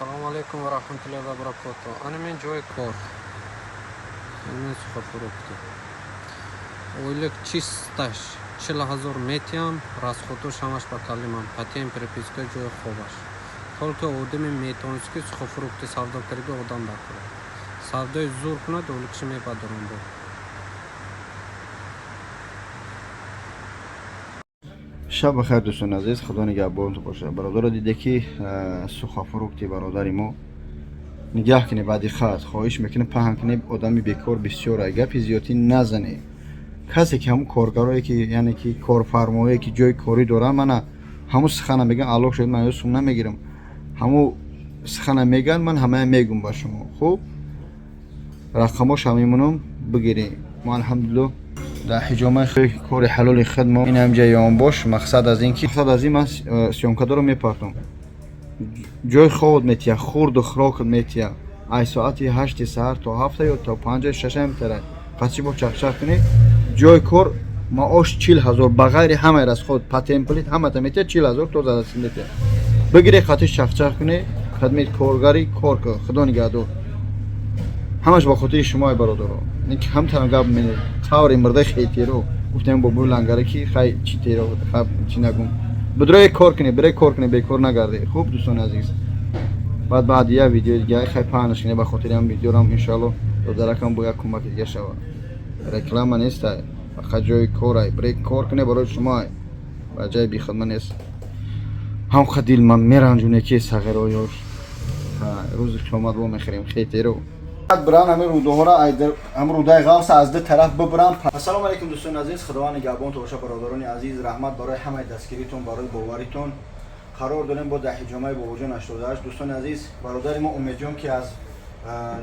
Ассалому алайкум ва раҳматуллоҳи ва баракотуҳ. Ана мен ҷойи кор. Мен сухофрукты. Ойлик чисташ 40 000 метиҳам, расходош ҳамаш ба калимам. Патент, прописка, ҷои хобаш. Только одаме метавонист, ки сухофрукты савдо карда одам дакунад. Савдои зур кунад, ойликши мебадорам бо. Шаб бахайр, дӯстони азиз, худо нигаҳбонтон бошад. Бародаро, диде ки сухофрукти бародари мо нигаҳ кунед, баъди хат хоҳиш мекунем, паҳн кунед. Одами бекор бисёр, гапи зиёдтӣ назанед. Касе ки ҳамун коргарое ки, яъне ки корфармое ки ҷои корӣ доранд, мана ҳамун сухана мегӯян. Аллоҳ шоҳид, ман сум намегирам. Ҳамун сухана мегӯян, ман ҳамая мегӯм ба шумо. Хуб, рақамоша мемонам, бигиред. Мо, алҳамдулилло, дар ҳиҷомаи кори ҳалоли худ мо ин ҳамҷа ёнбош. Мақсад аз ин ки, мақсад аз ин, ман съёмкадоро мепартом. Ҷои хобот метия, хурду хӯрокат метия. Ай соати 8-и саҳар то 7-та ё то 5-а, 6-а метара қасчи бо чақчақ кунӣ. Ҷои кор, маош 40 000, ба ғайри ҳамаи расход, патент, пулит ҳамата метия, 40 000 то задаси метия. Бигире, қатиш чақчақ кунӣ, хадмат коргарӣ кор кун. Худо нигаҳдор. Ҳамаш ба хотири шумои, бародаро. Ҳам тана гап қаври мурдаи хетеро гуфтем, бобои лангаре ки хай чи теро чи нагум. Бидрое кор кунед, бире кор кунед, бекор нагарде. Хуб, дӯстони азиз, баъд баъди як видеои дига хай паҳнаш кунед. Ба хотири ҳам видеорам, иншоалло, додаракам бо як кӯмаки дига шавад. Реклама нестай, фақат ҷои корай. Бире кор кунед, барои шумоай, ба ҷои бихидма нест. Ҳам ха дил ман меранҷуне ки сағироёш рӯзи қиёмат во мехӯрем хетеро. Бран ҳамин рӯдаҳоро, ҳамин рӯдаи ғавса аз ду тараф бибурам. Ассалому алайкум, дӯстони азиз, худованд нигаҳбонтон боша. Бародарони азиз, раҳмат барои ҳамаи дастгиритон, барои боваритон. Қарор дорем бо дар ҳиҷомаи бобоҷон 88. Дӯстони азиз, бародари мо Умедҷон, ки аз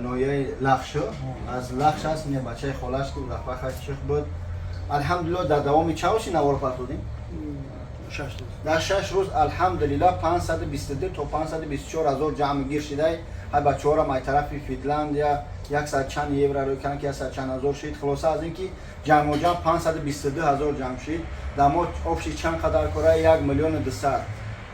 ноҳияи Лахш, аз Лахш аст, ин бачаи холаш, ки рафаха чих буд. Алҳамдулилло, дар давоми чанд рӯзи навор партодем? Дар 6 рӯз, алҳамдулилло, 522 то 524 ҳазор ҷамъ гир шидай. Ҳай бачаҳорам ай тарафи Финляндия яксад чанд евро рӯй карданд, ки яксад чанд ҳазор шид. Хулоса, аз ин ки ҷамъоҷамъ 522 ҳазор ҷамъ шид. Дар мо общий чанд қадар кора? 1 миллиону 200.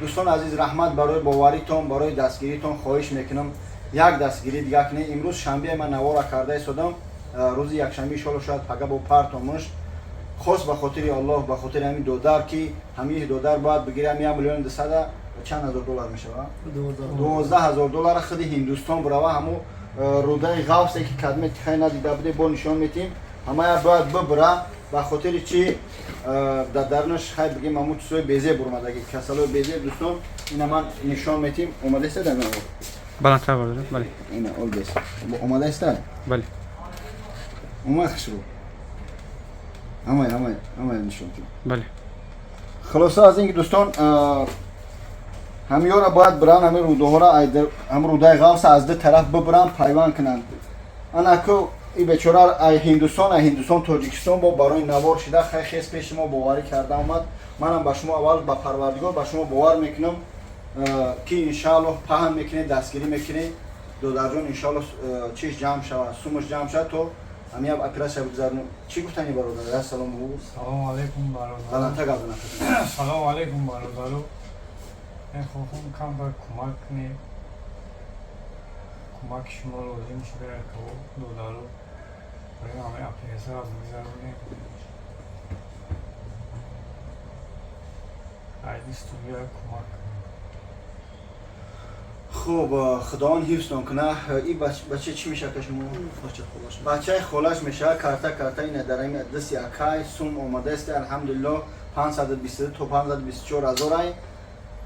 Дӯстони азиз, раҳмат барои боваритон, барои дастгиритон. Хоҳиш мекунам, як дастгирӣ дига кунед. Имрӯз шанбе ман навора карда истодам, рӯзи якшанбе, иншоалло, шояд пага бо партомуш. Хос ба хотири Аллоҳ, ба хотири ҳамин додар, ки ҳамин додар бояд бигирам 1 миллиону 200-а чанд ҳазор доллар мешавад? 12 000 доллара. Худи Ҳиндустон бурава, ҳамун рӯдаи ғавсе ки кадме хай надида буде, бо нишон метим. Ҳамая бояд бибура. Ба хотири чи дар дарунаш, хай бигем, ҳамун чизои безеб бурмадаги, касалои безеб. Дӯстон, ина ман нишон метим. Омадаиста дар навор? Баландтар бардоред, бале. Ина олбес омадаиста? Бале. Омад, хушрӯ. Ҳамай, ҳамай, ҳамай нишон тим. Бале. Хулоса, аз ин ки, дӯстон, ҳамиёра бояд биран, ҳамин рӯдаҳоро, ҳамин рӯдаи ғавса аз ду тараф бибуранд, пайванд кунанд. Анаку и бечора ай Ҳиндустон, ай Ҳиндустон Тоҷикистон бо барои навор шида, хай хес пеши мо боварӣ карда омад. Манам ба шумо, аввал ба Парвардигор, ба шумо бовар мекунам, ки иншааллоҳ паҳн мекунед, дастгирӣ мекунед. Додарҷон, иншааллоҳ, чиш ҷамъ шавад, сумаш ҷамъ шавад, то ҳамин оператсия бигзаронем. Чӣ гуфтани, бародар? Ассалому. Салому алайкум, бародар. Баландтар гап занад. Салому алайкум, бародару. Мехоҳам камтар кӯмак кунед. Кӯмаки шумо лозим шуда, якаво додару. Барои ҳамаи оператсияро бигзаронем. Айди студия кӯмак. Хуб, худованд ҳифзтон куна. И бача чӣ мешавад ка шумо? Бачаи холаш мешавад. Карта карта ина дар ин дасти акай сум омадааст, алҳамдулилло, 522 то 524 ҳазорай.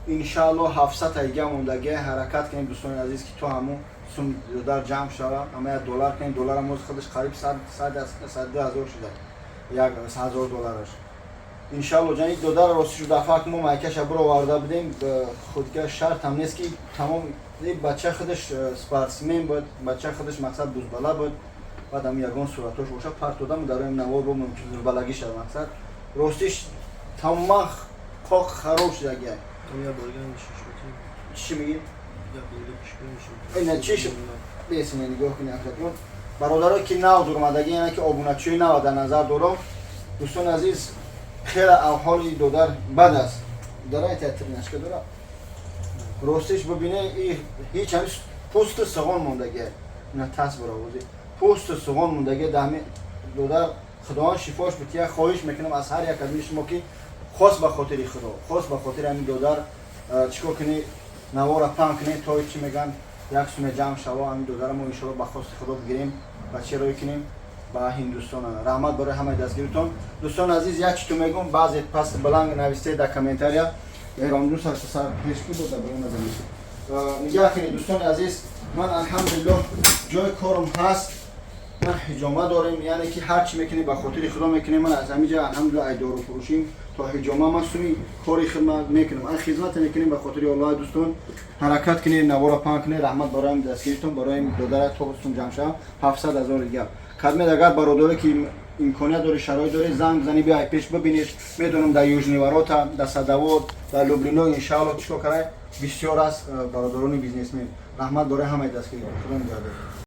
Иншаалло, 700 айга мондагия. Ҳаракат кунем, дӯстони азиз, ки то ҳамун сум дар ҷамъ шава. Ҳамая доллар кунем. Долларам оз худаш қариб 102 ҳазор шуда, як ҳазор доллараш. Иншалло, ҷани додар, рости шуда, фак мо майкаша бироварда будем. Худга шартам нест, ки тамом бача худаш спортсмен буд, бача худаш мақсад бузбала буд. Баъд ам ягон суратош боша, партодам дар ин навор, бо мумкин бузбалагӣ шава. Мақсад, ростиш, тамоман қоқ хароб шудагия. Чӣ мегӣ? Ина чиш бесине, нигоҳ кунед, акатон, бародаро, ки нав дурмадагӣ, яъне ки обуначиҳои нава дар назар дорам. Дӯстони азиз, хеле авҳоли додар бад аст. Дора тринашка дора. Ростиш бибине, ҳеҷ ҳами пӯсту суғон мондагия. Ина тас баровози пӯсту суғон мондагия. Даҳми додар Худованд шифош бития. Хоҳиш мекунам аз ҳар як аз шумо, ки хос ба хотири Худо, хос ба хотири ҳамин додар чикор кунӣ, навора паҳн кунӣ, то чӣ меган, як суме ҷамъ шава, ҳамин додаро мо иншоалло ба хости Худо бигирем ва чӣ рӯй кунем ба Ҳиндустон. Раҳмат барои ҳамаи дастгиритон. Дӯстони азиз, як читу мегум: баъзе паст баланг нависте дар комментария. Эҳромҷун сар пешки буд, нигаҳ кунед, дӯстони азиз. Ман, алҳамдулиллоҳ, ҷои корам ҳаст, ман ҳиҷома дорем, яъне ки ҳар чӣ мекунем, ба хотири Худо мекунем. Ман аз ҳамиҷа, алҳамдулиллоҳ, ай дору фурӯшим то ҳиҷома, ман суми кори хидмат мекунам, ай хизмат мекунем ба хотири Аллоҳ. Дӯстон, ҳаракат кунед, навора паҳн кунед. Раҳмат барои дастгиритон, барои додара то сум ҷамъ шава 700 000 дигар кадмед. Агар бародаре ки имконият дори, шароит дори, занг бизанӣ, биай пеш бибинед. Медонам, дар Южный ворота, дар Садовод, дар Люблино, иншаалло, чикор карай, бисёр аст бародарони бизнесмен. Раҳмат барои ҳамаи дастгиритон. Худо нигаҳдор.